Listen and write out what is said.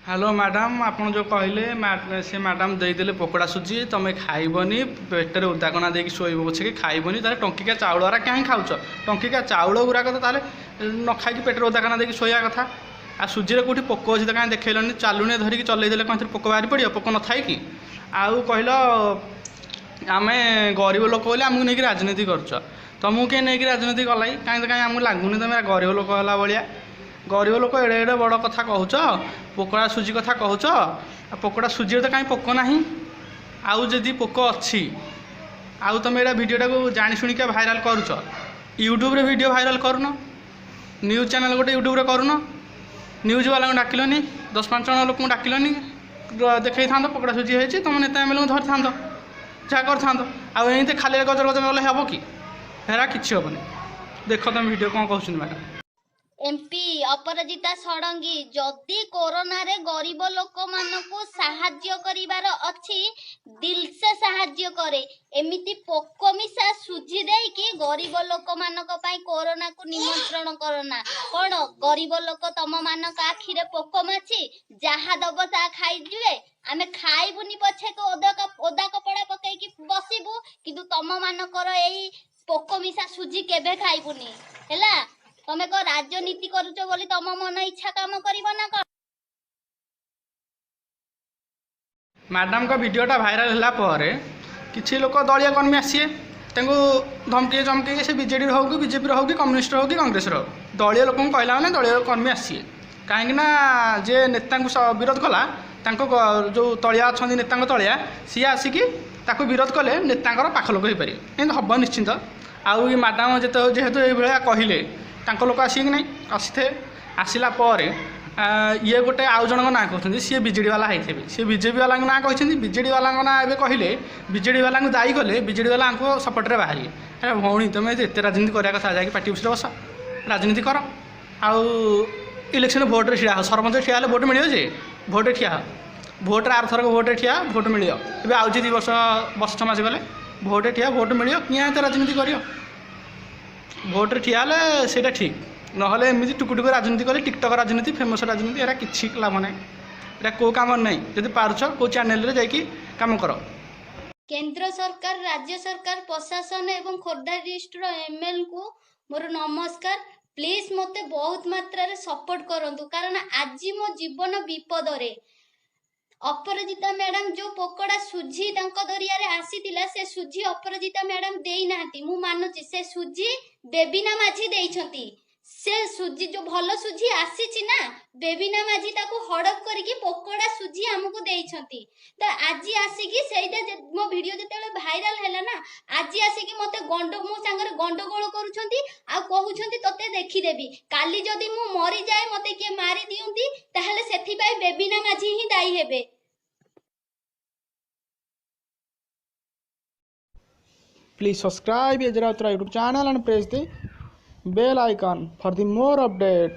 Hello madam, ଆପଣ ଯେଉଁ କହିଲେ ସେ ମ୍ୟାଡ଼ାମ୍ ଦେଇଦେଲେ ପକୋଡ଼ା ସୁଜି, ତୁମେ ଖାଇବନି, ପେଟରେ ଓଦାକନା ଦେଇକି ଶୋଇବ ପଛକେ ଖାଇବନି। ତାହେଲେ ଟଙ୍କିକିଆ ଚାଉଳ ଗୁରା କାହିଁ ଖାଉଛ? ଟଙ୍କିକିଆ ଚାଉଳ ଗୁଡ଼ାକ ତ ତାହେଲେ ନ ଖାଇକି ପେଟରେ ଓଦାକନା ଦେଇକି ଶୋଇବା କଥା। ଆଉ ସୁଜିରେ କେଉଁଠି ପୋକ ଅଛି ତ କାହିଁ ଦେଖେଇଲନି? ଚାଲୁଣିରେ ଧରିକି ଚଲେଇ ଦେଲେ କ'ଣ ଏଥିରେ ପୋକ ବାହାରି ପଡ଼ିବ? ପୋକ ନଥାଏ କି? ଆଉ କହିଲ ଆମେ ଗରିବ ଲୋକ ବୋଲି ଆମକୁ ନେଇକି ରାଜନୀତି କରୁଛ। ତୁମକୁ କିଏ ନେଇକି ରାଜନୀତି କଲା କି? କାହିଁ ତ କାହିଁ ଆମକୁ ଲାଗୁନି ତୁମେ ଗରିବ ଲୋକ ହେଲା ଭଳିଆ। ଗରିବ ଲୋକ ଏଡ଼େ ଏଡ଼େ ବଡ଼ କଥା କହୁଛ, ପକୋଡ଼ା ସୁଜି କଥା କହୁଛ। ଆଉ ପକୋଡ଼ା ସୁଜିରେ ତ କାହିଁ ପୋକ ନାହିଁ। ଆଉ ଯଦି ପୋକ ଅଛି, ଆଉ ତୁମେ ଏଇଟା ଭିଡ଼ିଓଟାକୁ ଜାଣି ଶୁଣିକା ଭାଇରାଲ୍ କରୁଛ। ୟୁଟ୍ୟୁବରେ ଭିଡ଼ିଓ ଭାଇରାଲ୍ କରୁନ, ନ୍ୟୁଜ୍ ଚ୍ୟାନେଲ୍ ଗୋଟେ ୟୁଟ୍ୟୁବରେ କରୁନ, ନ୍ୟୁଜ୍ ବାଲାଙ୍କୁ ଡାକିଲନି, 10 5 ଜଣ ଲୋକଙ୍କୁ ଡାକିଲନି, ଦେଖେଇଥାନ୍ତ ପକୋଡ଼ା ସୁଜି ହେଇଛି, ତୁମ ନେତା ଏମ୍ଏଲ୍ଏଙ୍କୁ ଧରିଥାନ୍ତ, ଯାହା କରିଥାନ୍ତ। ଆଉ ଏମିତି ଖାଲି ଗଜର ଗଜର କଲେ ହେବ କି? ହେରା କିଛି ହେବନି। ଦେଖ ତୁମେ ଭିଡ଼ିଓ କ'ଣ କହୁଛନ୍ତି ମ୍ୟାଡ଼ାମ୍। ଏମ୍ପି ଅପରାଜିତା ଷଡ଼ଙ୍ଗୀ, ଯଦି କୋରୋନାରେ ଗରିବ ଲୋକମାନଙ୍କୁ ସାହାଯ୍ୟ କରିବାର ଅଛି, ଦିଲସେ ସାହାଯ୍ୟ କରେ। ଏମିତି ପୋକ ମିଶା ସୁଜି ଦେଇକି ଗରିବ ଲୋକମାନଙ୍କ ପାଇଁ କୋରୋନାକୁ ନିମନ୍ତ୍ରଣ କରନା। କଣ ଗରିବ ଲୋକ ତମ ମାନଙ୍କ ଆଖିରେ ପୋକ ମାଛି, ଯାହା ଦବ ତାହା ଖାଇଯିବେ? ଆମେ ଖାଇବୁନି ପଛେ ଓଦା କପଡ଼ା ପକେଇକି ବସିବୁ, କିନ୍ତୁ ତମ ମାନଙ୍କର ଏଇ ପୋକ ମିଶା ସୁଜି କେବେ ଖାଇବୁନି। ହେଲା, ତମେ କଣ ରାଜନୀତି କରୁଛ ବୋଲି ତମ ମନ ଇଚ୍ଛା କାମ କରିବ ନା କଣ? ମ୍ୟାଡ଼ାମଙ୍କ ଭିଡ଼ିଓଟା ଭାଇରାଲ୍ ହେଲା ପରେ କିଛି ଲୋକ ଦଳୀୟ କର୍ମୀ ଆସିବେ, ତାଙ୍କୁ ଧମକେଇ ଚମକେଇକି, ସେ ବିଜେଡ଼ିର ହେଉ କି ବିଜେପିର ହେଉ କି କମ୍ୟୁନିଷ୍ଟର ହେଉ କି କଂଗ୍ରେସର ହେଉ, ଦଳୀୟ ଲୋକଙ୍କୁ କହିଲା ମାନେ ଦଳୀୟ କର୍ମୀ ଆସିବେ। କାହିଁକିନା ଯିଏ ନେତାଙ୍କୁ ବିରୋଧ କଲା, ତାଙ୍କ ଯେଉଁ ତଳିଆ ଅଛନ୍ତି, ନେତାଙ୍କ ତଳିଆ, ସିଏ ଆସିକି ତାକୁ ବିରୋଧ କଲେ ନେତାଙ୍କର ପାଖ ଲୋକ ହେଇପାରିବେ। ଏମିତି ହେବ ନିଶ୍ଚିନ୍ତ। ଆଉ ଏ ମ୍ୟାଡ଼ାମ୍ ଯେହେତୁ ଏଇଭଳିଆ କହିଲେ, ତାଙ୍କ ଲୋକ ଆସିବେ କି ନାହିଁ? ଆସିଥିବେ। ଆସିଲା ପରେ ଇଏ ଗୋଟେ ଆଉ ଜଣଙ୍କ ନାଁ କହୁଛନ୍ତି, ସିଏ ବିଜେଡ଼ି ବାଲା ହେଇଥିବେ। ସିଏ ବିଜେପି ବାଲାଙ୍କ ନାଁ କହିଛନ୍ତି। ବିଜେଡ଼ି ବାଲାଙ୍କ ନାଁ ଏବେ କହିଲେ, ବିଜେଡ଼ି ବାଲାଙ୍କୁ ଦାୟୀ କଲେ, ବିଜେଡ଼ି ବାଲା ଆଙ୍କୁ ସପୋର୍ଟରେ ବାହାରିବେ। ଆରେ ଭଉଣୀ, ତୁମେ ଏତେ ରାଜନୀତି କରିବା କଥା, ଯାଇକି ପାର୍ଟି ଅଫିସରେ ବସ, ରାଜନୀତି କର। ଆଉ ଇଲେକ୍ସନ୍ ଭୋଟ୍ରେ ଛିଡ଼ା ହେବ, ସରପଞ୍ଚ ଠିଆ ହେଲେ ଭୋଟ୍ ମିଳିବ ଯେ। ଭୋଟ୍ରେ ଠିଆ ହେବ, ଭୋଟ୍ରେ ଆରଥରକ ଭୋଟ୍ରେ ଠିଆ, ଭୋଟ୍ ମିଳିବ। ଏବେ ଆଉଛି 2 ବର୍ଷ, ବର୍ଷ 6 ମାସ ଗଲେ ଭୋଟ୍ରେ ଠିଆ, ଭୋଟ୍ ମିଳିବ। କିଆଁ ଏତେ ରାଜନୀତି କରିବ? ଭୋଟ୍ରେ ଠିଆ ହେଲେ ସେଇଟା ଠିକ୍, ନହେଲେ ଏମିତି ଟୁକୁ ଟୁକୁ ରାଜନୀତି କଲେ, ଟିକଟକ୍ ରାଜନୀତି, ଫେମସ୍ ରାଜନୀତି, ଏରା କିଛି ଲାଭ ନାହିଁ। ଏଇଟା କେଉଁ କାମରେ ନାହିଁ। ଯଦି ପାରୁଛ କେଉଁ ଚ୍ୟାନେଲରେ ଯାଇକି କାମ କର। କେନ୍ଦ୍ର ସରକାର, ରାଜ୍ୟ ସରକାର, ପ୍ରଶାସନ ଏବଂ ଖୋର୍ଦ୍ଧା ଡିଷ୍ଟ୍ରିକ୍ଟର ଏମ୍ଏଲ୍ଙ୍କୁ ମୋର ନମସ୍କାର। ପ୍ଲିଜ୍ ମୋତେ ବହୁତ ମାତ୍ରାରେ ସପୋର୍ଟ କରନ୍ତୁ, କାରଣ ଆଜି ମୋ ଜୀବନ ବିପଦରେ। ଅପରାଜିତା ମ୍ୟାଡ଼ାମ ଯୋଉ ପକୋଡ଼ା ସୁଜି ତାଙ୍କ ଦରିଆରେ ଆସିଥିଲା, ସେ ସୁଜି ଅପରାଜିତା ମ୍ୟାଡ଼ାମ ଦେଇନାହାନ୍ତି, ମୁଁ ମାନୁଛି। ସେ ସୁଜି ବେବିନା ମାଝୀ ଦେଇଛନ୍ତି। ସେ ସୁଜି ଯୋଉ ଭଲ ସୁଜି ଆସିଛି ନା, ବେବିନା ମାଝୀ ତାକୁ ହଡପ କରିକି ପକୋଡ଼ା ସୁଜି ଆମକୁ ଦେଇଛନ୍ତି। ତ ଆଜି ଆସିକି ସେଇଟା ମୋ ଭିଡିଓ ଯେତେବେଳେ ଭାଇରାଲ ହେଲା ନା, ଆଜି ଆସିକି ମତେ ମୋ ସାଙ୍ଗରେ ଗଣ୍ଡଗୋଳ କରୁଛନ୍ତି ଆଉ କହୁଛନ୍ତି ତତେ ଦେଖିଦେବି। କାଲି ଯଦି ମୁଁ ମରିଯାଏ, ମତେ କିଏ ମାରି ଦିଅନ୍ତି, ତାହେଲେ ସେଥିପାଇଁ ବେବିନା ମାଝୀ ହିଁ ଦାୟୀ ହେବେ। Please subscribe Ezra Uttara YouTube channel and press the bell icon for the more update.